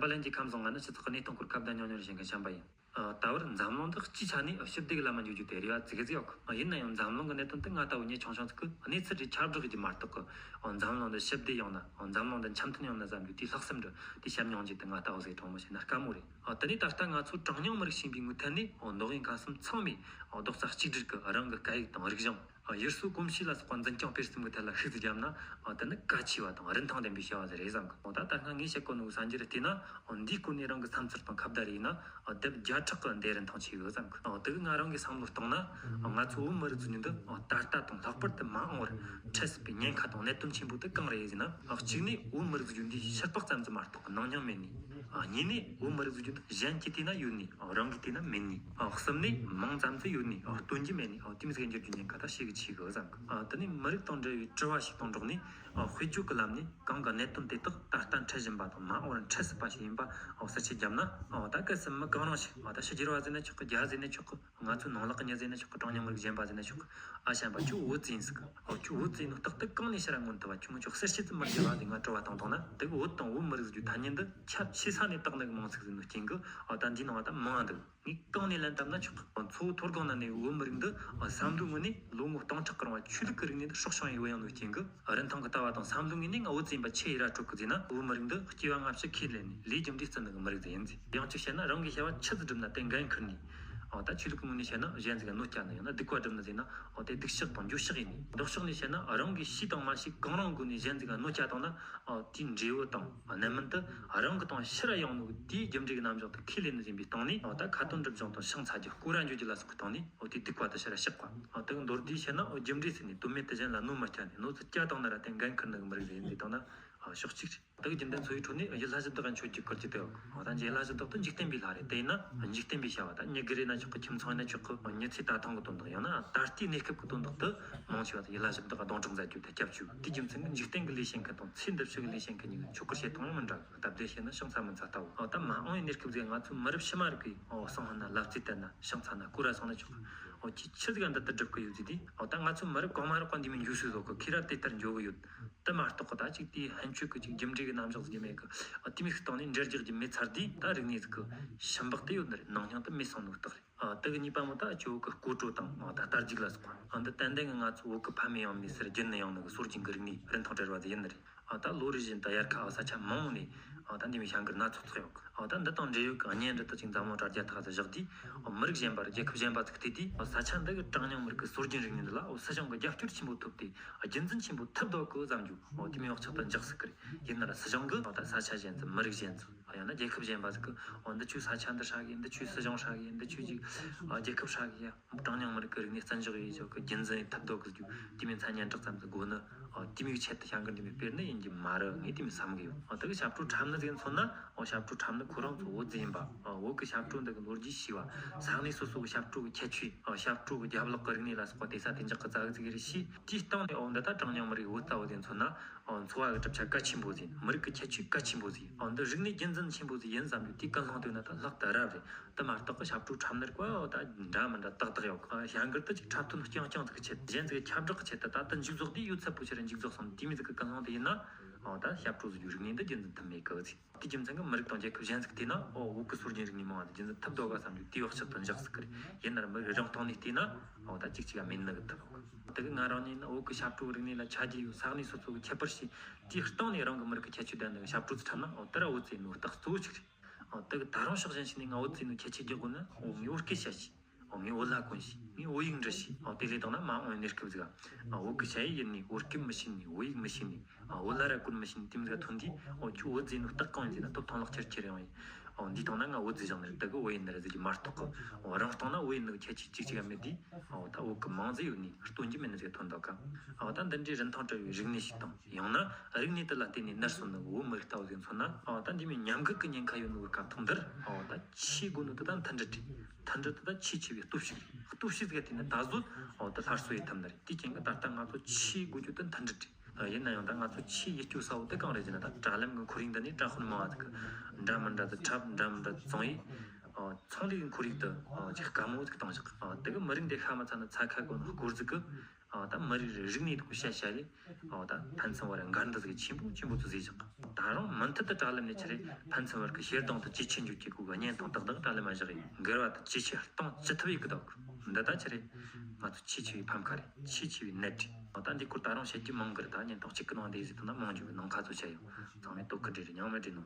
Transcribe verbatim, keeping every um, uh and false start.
པ་ལན་གྱི་ཁམས་བཟང་ང་ནི་སྤྱི་ཚོགས་ཀྱི་གནས་སྟངས་སྐོར་ཁ་བརྡ་ཉུང་ཉུང་རེ་བྱེད་མཁན་བྱམས་པ་ཡིན། ཨ། ད་བར་འཛམ་གླིང་འདི་སྤྱིའི་ཆ་ནས་ཞི་བདེ་གི་ལམ་མ་འཇུག་རྒྱུ་དེ་རེ་བ་ཙིག་གེ་ཟིག་ཡོད་གི། ཡིན་ན་ཡང་འཛམ་གླིང་གི་གནད་དོན་དེ་ང་ལྟ་བུ་མྱི་ཆུང་ཆུང་ཟིག་གིས་གནས་ཚུལ་དེ་ཁྱབ་བསྒྲགས་བྱེད་རྒྱུ་མ་གཏོགས་གི། འཛམ་གླིང་འདི་ཞི་བདེ་ཡོང་ན། འཛམ་གླིང་འདི་འཆམ་མཐུན་ཡོང་ན་བསམ་རྒྱུ་དེའི་ལྷག་བསམ་འདྲ་དེ་བྱམས་མྱོང་རྒྱུ་དེ་ང་ལྟ་བུ་ཟིག་གྲོགས་མོ་བྱས་ན་དཀའ་མོ་རེད། ཨ། དེ་ནས་ད་ལྟ་ང་ཚོ་གྲངས་ཉུང་མི་རིགས་ཞེས་པའི་ངོས་ཐད་ནས། ཨོ། མདོ་དབུས་ཁམས་གསུམ་ཚང་མས། ཨོ། རྡོག་རྩ་གཅིག་སྒྲིལ་གྱིས་རང་གི་སྐད་ཡིག་དང་རིག་གཞུང་། ཨོ། ཡུལ་སྲོལ་གོམས་གཤིས་ལ་སོགས་པ་འཛིན་སྐྱོང་སྤེལ་གསུམ་གྱི་ཐད་ལ་ཤུགས་ཆེ་བརྒྱབ་ན། ཨོ། དེ་ནི་གལ་ཆེ་བ་དང་རིན་ཐང་ལྡན་པའི་བྱ་བ་ཞིག་རེད་བསམ་གི། ཨོ། ད་ལྟ་སྔ་ངས་བཤད་གོ་ནོ་གི་གསར་འགྱུར་བལྟས་ན། ཨོ། འདིའི་སྐོར་ནས་རང་གི་བསམ་ཚུལ་དང་ཁ་བརྡ་རེ་ཡིན་ན། ཨོ། དེབ་བརྒྱ་ཕྲག་གི་འདི་རིན་ཐང་ཆེ་གི་བསམ་གི། ཨོ། དེ་གི་ང་རང་གི་བསམ་བློ་བཏང་ན། ཨོ། ང་ཚོ་བོད་མི་རིགས་ཚོ་ཉིད་འདི། ཨོ། ད་ལྟ་དང་ལྷག་པར་དུ་མ་འོངས་བར་འཕྲད་སྲིད་པའི་ཉེན་ཁ་དང་གནད་དོན་ཆེན་པོ་དེ་གང་རེད་ཟེར་ན། ཨོ། གཅིག་ནས་བོད་མི་རིགས་ཚོ་ཉིད་འདི་ཕྱི་པགས་ཙམ་ཙམ་མ་གཏོགས་ནང་སྙིང་མེད་ནི། ཨ། གཉིས་ནས་བོད་མི་རིགས་ཚོ་ཉིད་གཞན་གྱིས་བལྟས་ན་ཡོད་ནི། ཨ། རང་གིས་བལྟས་ན་མེད་ནི། ཨ། གསུམ་ནས་མིང་ཙམ་དུ་ཡོད་ནི། ཨ། སྟོན་རྒྱུ་མེད་ནི། ཨ། དེ་མོ་ཟིག་འགྱུར་རྒྱུ་ཉེན་ཁ་ད་ཞེ་གི་ཆེ་གི་བསམ་གི། ཨ། དེ་ནས་མི་རིགས་དང་འབྲེལ་བའི་དྲི་བ་ཞིག་དང་འགྲོགས་ནས། ཨ། དཔེར་བརྗོད་ཀྱི་ལམ་ནས་གང་གི་གནད་དོན་དེ་དག་ད་ལྟ་འཕྲད་བཞིན་པ་དང་མ་འོངས་པར་འཕྲད་སྲིད་པ་ཞིག་ཡིན་པ། ཨ། གསལ་བཤད་བརྒྱབ་ན། ཨ། ད་གལ་སྲིད་མི་གང་རུང་ཞིག། ཨ། ད་ཕྱི་རྒྱལ་བ་ཟེར་ན་ཆོག་གི། རྒྱ་ཟེར་ན་ཆོག་གི། ང་ཚོའི་ནང་ལོགས་ཀྱི་མྱི་ཟེར་ན་ཆོག་གི། གྲངས་ཉུང་མི་རིགས་གཞན་པ་ཟེར་ན་ཆོག་གི། ཨ། བྱམས་པ། ཁྱོད་བོད་ཟེར་ཡིན་ཟེར་གི། ཨོ། ཁྱོད་བོད་ཟེར་ཡིན་ནོ་རྟག་ཏུ་གང་ནས་ཕྱིར་ར་མངོན་ཐུབ་བ། ཁྱོད་ངོ་ཅོག་གསལ་བཤད་ཙམ་མི་བརྒྱབ་པ་ཟེར་ང་དྲི་བ་བཏང་བཏང་ན། དེ་གི་བོད་དང་བོད་མི་རིགས་ཟེར་རྒྱུ་ཐ་སྙད་འདི་ཁྱབ་ཆེ་ས་ནས་བཏགས་ནི་གི་མིང་ཚིག་ཟིག་ཡིན་ནོ་རྐྱེན་གི། ཨོ། ད་འདི་ནང་ང་ད་མང་ང་འདུག། ངས་གང་ནས་ལན་བཏབ་ན་ཆོག་གི། ཨོ། གཙོ་བོ་མཐོ་སྒང་ན་ནས་བོད་མི་རིགས་འདི། ཨོ། བསམ་བློའི་ངོས་ནས་ལོ་ངོ་སྟོང་ཕྲག་གི་རིང་བ་ཆོས་ལུགས་ཀྱི་རིག་གནས་འདི་སྲོག་ཤིང་ཡིན་བོད་ཡིན་ནོ་རྐྱེན་གི། རིན་ཐང་གི་ལྟ་བ་དང་བསམ་བློའི་ངོས་ནས་ང་བོད་ཟེར་ཡིན་པ་ཆི་ཡིན་ར་འཕྲོད་གི་ཟེར་ན། བོད་མི་རིགས་འདི་སྐྱེ་བ་སྔ་ཕྱི་ཁས་ལེན་ནས་ལས་རྒྱུ་འབྲས་བརྩི་ནི་གི་མི་རིགས་ཟིག་ཡིན་ཟེར། ཡང་གཅིག་བཤད་ན་རང་གིས་བྱ་བ་ཆི་ཟིག་བསྒྲུབས་ན་དེ་འགན་འཁུར་ནས། ཨོ། ད་ཆོས་ལུགས་ཀྱི་ངོས་ནས་བཤད་ན་གཞན་ཟིག་ག་གནོད་བསྐྱལ་ནི། ཡང་ན་སྡིག་པ་བསྒྲུབས་ནི་ཟེར་ན། ཨོ། དེ་སྡིག་བཤགས་དང་འགྱོད་བཤགས་ཡིན་ནི། ལྡོག་ཕྱོགས་ནས་བཤད་ན་རང་གིས་ཤེས་དང་མ་ཤེས་གང་རུང་སྒོ་ནས་གཞན་ཟིག་ག་གནོད་བསྐྱལ་བཏང་ན། ཨོ། དེའི་འབྲས་བུ་དང་རྣམ་སྨིན་དེ་རང་གི་དང་ཕྱིར་ར་ཡོང་ནོ་གི། དེའི་རྒྱུ་འབྲས་ཀྱི་རྣམ་གཞག་དེ་ཁས་ལེན་ནི་ཡིན་པའི་སྟེང་ནས། ཨོ། ད་ཁ་ཏོན་སྒྲུབ་སྦྱོང་དང་ཕྱག་འཚལ་རྒྱུ། སྐོར་ར་འགྱོ་རྒྱུ་ལ་སོགས་ཀྱི་སྟེང་ནས། ཨོ། དེའི་སྡིག་པ་དེ་ཕྱིར་ར་བཤགས་པ། ཨོ། དེ་གི་མདོར་བསྡུས་བཤད་ན། ཨོ། རྒྱུ་འབྲས་ཟེར་ནས་དོན་མེད་དུ་གཞན་ལ་གནོད་མི་བསྐྱལ་ནས། གནོད་ཚུལ་བསྐྱལ་བཏང་ན་ར་དེ་འགན་འཁུར་ནི་གི་མི་རིགས་ཟིག་ཡིན་ཟེར་བཏང་ན། ཨོ། ཕྱོགས་གཅིག་རེད། དེ་གི་རྒྱུ་མཚན་འཚོ་བའི་ཁྲོད་ནས་ཡུལ་ལྷ་གཞི་བདག་གི་མཆོད་བརྗོད་བཀོལ་རྒྱུ་དེ་ཡོད། ཨོ། ད་ཡུལ་ལྷ་གཞི་བདག་དེ་འཇིག་རྟེན་པའི་ལྷ་རེད། དེ་ཡིན་ན་འཇིག་རྟེན་པའི་བྱ་བ། ད་མྱི་སྒེར་ཡིན་ན་ཆོག་གི། ཁྱིམ་ཚང་ཡིན་ན་ཆོག་གི། མྱི་ཚེ་ད་ཐེངས་གི་དོན་དག། ཡང་ན་ད་ལྟའི་གནས་སྐབས་ཀྱི་དོན་དག་དེ་མང་ཆེ་བ་དེ་ཡུལ་ལྷ་གཞི་བདག་ག་གདོང་གྲོགས་མཛད་རྒྱུ་དེ་སྐྱབས་བཅོལ། དེའི་རྒྱུ་མཚན་གྱིས་འཇིག་རྟེན་གྱི་ལས་བྱེད་མཁན་དང་ཚེ་འདི་ཕྱི་གི་ལས་བྱེད་མཁན་གཉིས་ཀྱི་ཆོས་སྐོར་བྱེད་སྟངས་ཡང་མི་འདྲ་གི། སྟབས་བདེ་བྱས་ན་ཕྱག་འཚལ་མི་འཚལ་ལྟ་བུ། ཨོ། ད་མ་འོངས་པའི་གནས་སྐབས་ཟིག་ང་ཚོའི་མི་རབས་ཕྱི་མ་རིགས་ཀྱིས། ཨོ། གསང་སྔགས་ན་ལབ་རྩེ་བཏབ་ན། ཕྱག་འཚལ་ན། སྐོར་ར་སོང་ན་ཆོག་གི། ཨོ། ཁྱེད་ཆི་ཟིག་ག་འདི་ལྟར་སྒྲུབ་གི་ཡོད་ཟེར་དུས། ཨོ། ད་ང་ཚོ་མི་རབས་གོང་མ་རིགས་པ་འདི་མོ་འགྱོ་སྲོལ་ཡོད་གི། ཁྱེད་ར་དེ་ལྟར་འགྱོ་གི་ཡོད། དེ་མ་གཏོགས་གི་ད་ཅིག་དེའི་ཕན་ཆོད་གི་ཅིག་རྒྱུ་འབྲས་གི་རྣམ་གཞག་ཟིག་མེད་གི། ཨ། དེ་མོ་ཟིག་སྟེང་ནས་འབྲེལ་རྒྱག་རྒྱུ་མེད་ཚར་དུས། ད་རིག་གནས་ཟིག་གི་ཞེན་པ་དེ་ཡོད་ནི་རེད། ནང་སྙིང་དེ་མེད་སོང་ནོ་རྟགས་རེད། ཨ། དེ་གི་གཉིས་པ་མོ་ད་ཁྱོད་བོད་གི་སྐོར་བྲོ་དང་། ཨ། ད་རྟ་རྒྱུག་ལ་སོགས་པ། ཨ། འདི་ཏན་ཏན་གི་ང་ཚོ་བོད་གི་ཕ་མེས་ཡང་མེས་སར་རྒྱུན་ནས་ཡོང་ནི་གི་སྲོལ་རྒྱུན་གི་རིག་གནས་རིན་ཐང་བྲལ་བ་ཟིག་ཡིན་ནི་རེད། ཨ། ད་ལོ་རེ་བཞིན་དུ་དབྱར་ཁ། ཨ། ས་ཆ་མང་བོ་ནས། ཨ། ད་འདི་མོ་བྱ་འགུལ་སྣ་ཚོགས་ཚོགས་ཡོང་གི། ཨ། ད་འདི་དང་འབྲེལ་ཡོད་གི་བརྙན་འདྲ་དག་ཅིག་འཛམ་གླིང་དྲ་རྒྱ་ཐག་ཏུ་བཞག་དུས། ཨ། མི་རིགས་གཞན་པ་རུ་རྒྱལ་ཁབ་གཞན་པ་ཚོ་གིས་བལྟས་དུས། ཨ། ས་ཆ་འདི་གི་གྲངས་ཉུང་མི་རིགས་གི་སྲོལ་རྒྱུན་རིག་གནས་འདི་ལ། ཨོ། སྲིད་གཞུང་གི་རྒྱབ་སྐྱོར་ཆེན་པོ་ཐོབ་སྟེ། ཨ། རྒྱུན་འཛིན་ཆེན་པོ་ཐུབ་འདུག་གི་བསམ་རྒྱུ། ཨོ། དེ་མོ་བག་ཆགས་དེ་འཇགས་སྲིད་གི་རེད། ཡིན་ན་ར་སྲིད་གཞུང་གིས། ཨོ། ད་ས་ཆ་གཞན་ཚོ། མི་རིགས་གཞན་ཚོ། ཨ། ཡང་ན་རྒྱལ་ཁབ་གཞན་པ་ཟིག་གིས། ཨོ། འདི་ཁྱོད་ས་ཆ་འདི་ཧྲ་གི། འདི་ཁྱོད་སྲིད་གཞུང་ཧྲ་གི། འདི་ཁྱོད་ཅིག། ཨ། རྒྱལ་ཁབ་ཧྲ་གི་ཡ། གྲངས་ཉུང་མི་རིགས་ཀྱི་རིག་གནས་བརྩི་འཇོག་ཡེད་ཆོག་གི། རྒྱུན་འཛིན་ཐུབ་འདུག་གི་རྒྱུ། དེ་མོ་མཚན་སྙན་གྲགས་ཙམ་ཟིག་དགོས་ནི། ཨ། དེ་མོའི་ཆེད་དུ་བྱ་འགུལ་འདི་མོ་སྤེལ་ནི་ཡིན་རྒྱུ་མ་རེད། ངས་དེ་མོ་བསམ་གི་ཡོད། ཨ། དེ་གི་ཞབས་བྲོ་འཁྲབ་ནི་ཟིག་མཚོན་ན། ཨོ། ཞབས་བྲོ་འཁྲབ་ནི་ཁོ་རང་ཚོ་བོད་ཟིག་ཡིན་པ། ཨ། བོད་གི་ཞབས་བྲོ་འདི་གི་ལོ་རྒྱུས་ཤེས་པ། ས་གནས་སོ་སོ་གི་ཞབས་བྲོ་གི་ཁྱད་ཆོས། ཨ། ཞབས་བྲོ་གི་རྒྱབ་ལོགས་གི་རིག་གནས་ལ་སོགས་པ་དེ་ས་དེ་འཇགས་གི་ཙག་གི་ཙིག་རེད་ཤེས། དེའི་སྟེང་ནས། ཨོ། འདི་ད་གྲངས་ཉུང་མི་རིགས་བོད་ལྟ་བུ་ཟིག་མཚོན་ན། ཨོ། འཚོ་བ་གི་གྲུབ་ཆ་གལ་ཆེན་པོ་ཟིག། མི་རིགས་ཀྱི་ཁྱད་ཆོས་གལ་ཆེན་པོ་ཟིག། ཨོ། འདི་རིག་གནས་རྒྱུན་འཛིན་ཆེན་པོ་ཟིག་ཡིན་བསམ་རྒྱུ་དེ་ཀུན་སློང་དེ་ན་ད་ལྷག་ཏུ་རབ་རེད། དེ་མ་གཏོགས་གི་ཞབས་བྲོ་འཁྲབ་ནི་རིགས་པ། ཨོ། ད་འདྲ་མི་འདྲ་ཏག་ཏག་ཡོད། ཨ། བྱ་འགུལ་དེ་ཅིག་འཁྲབ་སྟོན་རྐྱང་རྐྱང་ཟིག་གི་ཆེད། གཞན་ཟིག་གི་ཁྱབ་བསྒྲགས་གི་ཆེད་དུ། ད་ལྟ་མཇུག་རྫོགས་དུས་ཡོད་ཚད་པོ་ཕྱིར་མཇུག་རྫོགས་སོང་། དེ་མོ་ཟིག་གི་ཀུན་སློང་དེ་ཡིན་ན། ཨོ། ད་ཞབས་བྲོ་ཟེར་རྒྱུ་རིག་གནས་འདི་རྒྱུན་འཛིན་ཐུབ་མེད་གི་ཟིག། དེའི་རྒྱུ་མཚན་གྱིས་མི་རིགས་དང་རྒྱལ་ཁབ་གཞན་ཟིག་བལྟས་ན། ཨོ། བོད་ཀྱི་སྲོལ་རྒྱུན་རིག་གནས་མང་བ་དེ་རྒྱུན་འཛིན་ཐུབ་འདུག་ག་བསམ་རྒྱུ་དེའི་བག་ཆགས་དེ་འཇགས་སྲིད་གི་རེད། ཡིན་ན་ར་མི་རིགས་རང་སྟེང་ནས་བལྟས་ན། ཨོ། ད་གཅིག་གཅིག་ག་མེད་ནི་གི་ཐུབ། དེ་གི་ང་རང་ཉིད་ནི་བོད་ཀྱི་ཞབས་བྲོ་རིག་གནས་ལ་ཆ་རྒྱུས་ཡོད། ས་གནས་སོ་སོ་གི་ཁྱད་པར་ཤེས། དེའི་སྟེང་ནས་རང་གི་མི་རིགས་ཀྱི་ཁྱད་ཆོས་ལྡན་ནི་ཞབས་བྲོ་ཟིག་འཁྲབ་ན། ཨོ། དེ་ར་བོད་ཟེར་ནོ་རྟགས་གཙོ་བོ་གཅིག་རེད། ཨོ། དེ་གི་ད་རུང་ཕྱོགས་གཞན་ཞིག་ནས་ང་བོད་ཟེར་ནོ་ཁྱད་ཆོས་རྒྱག་དགོས་ན། ཨོ། ངས་བོད་སྐད་བཤད་ཤེས། ཨོ། ངས་བོད་ལྭ་གོན་ཤེས། ངས་བོད་ཡིག་འབྲི་ཤེས། ཨོ། དེ་ལས་བཏང་ན་མ་འོངས་པའི་གནས་སྐབས་ཟིག་ག། ཨོ། བོད་གི་ཆ་ཡིག་ཡིན་ནི། བོད་སྐད་མི་ཤེས་ནི། བོད་ཡིག་མི་ཤེས་ནི། ཨོ། བོད་ལྭ་ར་གོན་མི་ཤེས་ནི། དེ་མོ་ཟིག་ག་ཐོན་དུས། ཨོ། ཁྱོད་བོད་ཟེར་ནོ་རྟགས་གང་ཡིན་ཟེར་ན། སྟོབས་ཐང་ལག་ཁྱེར་ཁྱེར་ཡོང་ཡིན། ཨོ། འདིའི་སྟེང་ན་ང་བོད་ཟེར་བཞག་ནི་རེད། དེ་གི་བོད་ཡིན་ནི་རེད་ཟེར་རྒྱུ་མ་གཏོགས་གི། ཨོ། རང་སྟེང་ན་བོད་ཡིན་ནི་གི་ཁྱད་ཆོས་གཅིག་གཅིག་ག་མེད་དུས། ཨོ། ད་བོད་གི་མང་ཟིག་ཡོད་ནི་སྟོན་རྒྱུ་མེད་ནི་ཟིག་ག་ཐོན་འདུག་ག། ཨོ། ད་འདི་འདྲའི་རིན་ཐང་བྲལ་བའི་རིག་གནས་ཤིག་དང་། ཡང་ན་རིག་གནས་དེ་ལ་བརྟེན་ནས་ནར་སོན་ནི་བོད་མི་རིགས་ལྟ་བུ་ཟིག་མཚོན་ན། ཨོ། ད་འདི་མོའི་ཉམས་རྒུད་ཀྱི་ཉེན་ཁ་ཡོད་ནོ་གི་སྐབས་ཐོག་འདིར། ཨོ། ད་ཆེས་དགོས་ནོ་དེ་ད་མཐུན་སྒྲིལ་རེད། མཐུན་སྒྲིལ་དེ་ད་ཆེས་ཆེ་བའི་སྟོབས་ཤུགས་རེད། སྟོབས་ཤུགས་ཟིག་ག་བརྟེན་ནས་ད་གཟོད། ཨོ། ད་སླར་གསོ་ཡེད་ཐུབ་ནི་རེད། དེའི་རྐྱེན་གྱིས་ད་ལྟ་ང་ཚོ་ཆེས་དགོས་རྒྱུ་དེ་མཐུན་སྒྲིལ་རེད། ཨ། ཡིན་ན་ཡང་ད་ང་ཚོ་ཆེས་ཡིད་སྐྱོ་ས་བོ་དེ་གང་རེད་ཟེར་ན། ད་དྲ་ལམ་གྱི་ཁོར་ཡུག་འདི་ནས་དྲ་དཔོན་མང་བ་ཟིག་གིས་འདྲ་མི་འདྲ་ཟིག་འཁྲབ། འདྲ་མི་འདྲ་ཟིག་བཙོང་ཡས། ཨོ། ཚོང་ལས་ཀྱི་ཁོར་ཡུག་དེ། ཨོ། ཅིག་དཀའ་མོ་ཟིག་བཏང་བཞག། ཨོ། དེ་གིས་མི་རིགས་འདི་ཤ་མི་ཚ་ན་ཚ་ཁ་དགོས་ནོ་སྐོར་ཟིག་གི། ཨོ། ད་མི་རིགས་རིག་གནས་དེ་བཤད་བཤད་ལས། ཨོ། ད་ཕན་ཚུན་བར་འགལ་འདུ་ཟིག་ཆེན་པོ་ཆེན་པོ་ཚོ་བཟོས་བཞག། ད་རུང་མུ་མཐུད་དུ་དྲ་ལམ་ནས་ཆི་རེད། ཕན་ཚུན་བར་གྱི་ཞེ་སྡང་དང་ཇེ་ཆེར་འགྱུར་གྱི་གོ་གི་བརྙན་ཐུང་ཏག་ཏག་དྲ་ལམ་ལ་བཞག་ཡིན། འགལ་བ་དང་ཇེ་ཆེར་གཏོང་ཅི་ཐུབ་ཡིན་གི་འདུག་འདི་ད་ཆི་རེད། ང་ཚོ་ཆེས་ཆེ་བའི་ཕམ་ཁ་རེད། ཆེས་ཆེ་བའི་ནད་རེད། ད་འདི་སྐོར་ད་རུང་བཤད་རྒྱུ་མང་གི་རེད། ད་བརྙན་ཐུང་གཅིག་གི་ནང་འདི་ཟིག་དང་ན་མང་རྒྱུ་གི་ནང་ཁ་ཚོ་བཤད་ཡོང་། ཚང་མས་དོ་ཁུར་འདྲི་རེད། ཉང་མེད་འདྲི་ནོ།